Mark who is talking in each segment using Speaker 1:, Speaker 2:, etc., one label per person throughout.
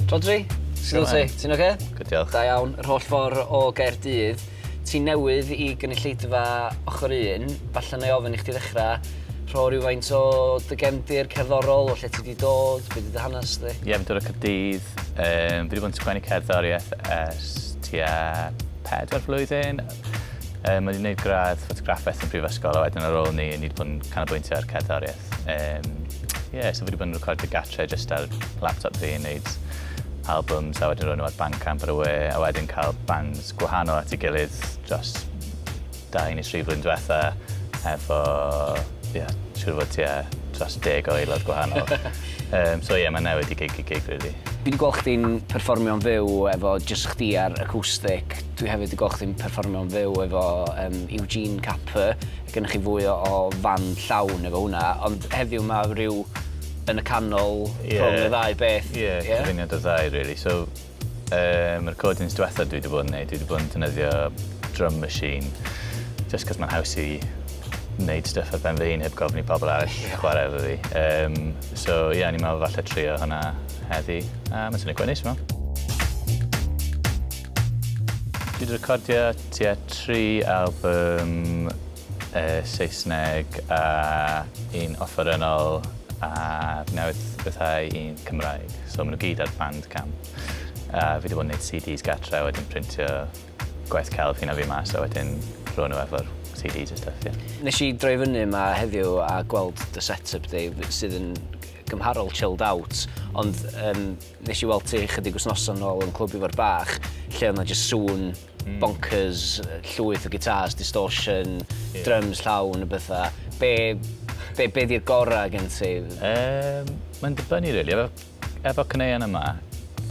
Speaker 1: Rhodri, sut wyt ti? Ti'n oce?
Speaker 2: Good, diolch.
Speaker 1: Da iawn, yr holl ffordd o Gaerdydd. Ti'n newydd i gynulleidfa ochr un, falle na i ofyn i chdi ddechrau rho rhywfaint o dy gefndir cerddorol, o lle ti 'di dod, be 'di dy hanes di?
Speaker 2: Ie, fi'n dod o Caerdydd. Fi 'di bod yn sgwennu cerddoriaeth ers tua 4 flwyddyn. Wedi gwneud gradd ffotograffiaeth yn prifysgol a wedyn ar ôl 'ny ni 'di bod yn canolbwyntio ar cerddoriaeth. Ie, so fi 'di bod yn recordio gatre jyst ar laptop fi yn neud albums a wedyn rhoi nhw ar Bandcamp ar y we a wedyn cael bands gwahanol at ei gilydd dros 2 neu 3 flwyddyn diwetha efo ie, siŵr o fod tua dros 10 o aelod gwahanol. So ie, mae'n newid i gig i gig really.
Speaker 1: Fi 'di gweld chdi'n perfformio'n fyw efo jyst chdi ar acoustic. Dwi hefyd 'di gweld chdi'n perfformio'n fyw efo yym Eugene Capper. Gennych chi fwy o o fand llawn efo hwnna, ond heddiw ma' ryw yn y canol rhwng y ddau beth.
Speaker 2: Ie, cyfuniad o'r ddau really. So yym recordings dwetha dwi 'di bod yn neud, dwi 'di bod yn defnyddio drum machine jyst 'cos ma'n haws i neud stuff ar ben fy hun heb gofyn i pobol arall chwarae efo fi. Yym so ie o'n i'n meddwl falle trio hwnna heddi a ma'n swnio quite neis t'mo'. Dwi 'di recordio tua tri albym Saesneg a un offerynnol a fi newydd ryddhau un Cymraeg. So ma' nhw gyd ar Bandcamp. A fi 'di bod yn neud CDs gatre a wedyn printio gwaith celf hunan fi mas a wedyn rho nhw efo'r CDs a stuff ie.
Speaker 1: Nesh i droi fyny 'ma heddiw a gweld dy set-up di sydd yn gymharol chilled out ond yym Nes i weld ti chydig wythnosau nôl yn Clwb Ifor Bach, lle oedd 'na jyst sŵn bonkers, llwyth o gitars, distortion, drums llawn a betha. Be be be 'di'r gorau gen ti?
Speaker 2: Mae'n dibynnu rili. Efo efo caneuon yma,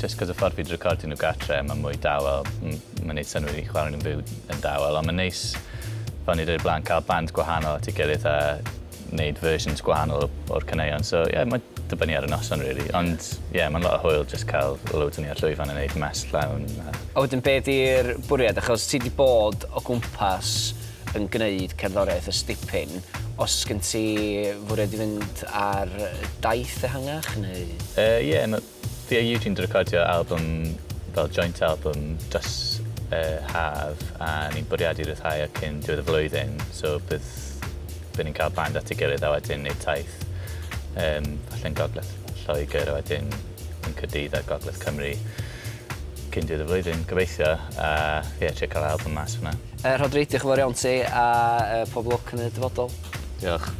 Speaker 2: jyst 'cos y ffordd fi 'di recordio nhw gatre, mae'n mwy dawel, mae'n neud synnwyr i chwarae nhw'n fyw yn dawel, ond mae'n neis, fel o'n i'n dweud o'r blaen, cael band gwahanol at ei gilydd a wneud versions gwahanol o'r caneuon. So ie, yeah, mae'n dibynnu ar y noson really. Ond ie, yeah, mae'n lot o hwyl just cael loads o ni ar llwyfan yn neud mess llawn.
Speaker 1: A, a wedyn be di'r bwriad? Achos ti di bod o gwmpas yn gwneud cerddoriaeth ers dipyn. Os gen ti fwriad i fynd ar daith ehangach neu?
Speaker 2: Ie, yeah, Fi a Eugene 'di recordio albwm fel joint album dros y haf a ni'n bwriadu ryddhau o cyn diwedd y flwyddyn so bydd bydd ni'n cael band at ei gilydd a wedyn neud taith yym falle'n gogledd Lloegr a wedyn yn Caerdydd a gogledd Cymru cyn diwedd y flwyddyn gobeithio a ie trio cael album mas fyna.
Speaker 1: Rhodri, diolch yn fawr iawn ti a pob lwc yn y dyfodol.
Speaker 2: Diolch.